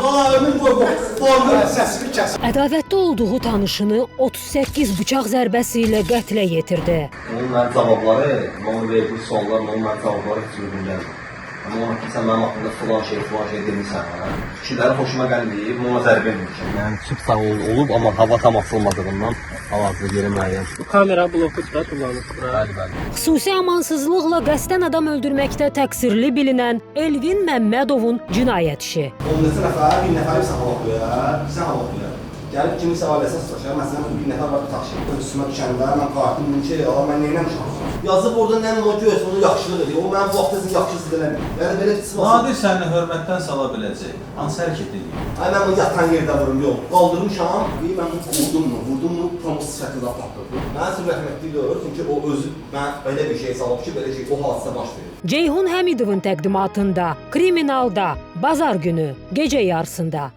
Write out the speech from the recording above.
Valla ömür boyu bu formu Səsini kəs. Ədavətli olduğu tanışını 38 bıçaq zərbəsi ilə qətlə yetirdi. Onun mənim cavabları, onun verdiyi suallar, onun mənim cavabları heç uyğun gəlmir. Amma ona ki, sən mənim haqqımda filan şey, filan şey demisən, hə? Fikirləri xoşuma gəlməyib, mən ona zərbə endirmişəm. Yəni çip sağ olub, amma hava tam açılmadığından hal-hazırda yeri müəyyən. Bu kamera bloku da tullanıb bura. Bəli, bəli. Xüsusi amansızlıqla qəsdən adam öldürməkdə təqsirli bilinən Elvin Məmmədovun cinayət işi. 10 neçə nəfər, bir nəfəri sən hava qoyar, sən hava qoyar. Gəlib kiminsə ailəsinə soruşar, məsələn, bir nəfər var tutaq ki, üstümə düşəndə mən qayıtdım, dedim ki, Allah mən nə etmişəm? Yazıb orada nə o göz, onu yaxşılıq edir. O mənim bu vaxtı yaxşısız eləmir. Yəni belə pis var. Nadir səni hörmətdən sala biləcək. Hansı hərəkət eləyir? Ay mən bunu yatan yerdə vurum, yox. Qaldırmışam, bir mən bunu vurdum mu, vurdum mu, tam sifəti də patladı. Mən üçün rəhmətli deyil, çünki o özü mən belə bir şey salıb ki, belə şey o hadisə baş verir. Ceyhun Həmidovun təqdimatında Kriminalda bazar günü gecə yarısında.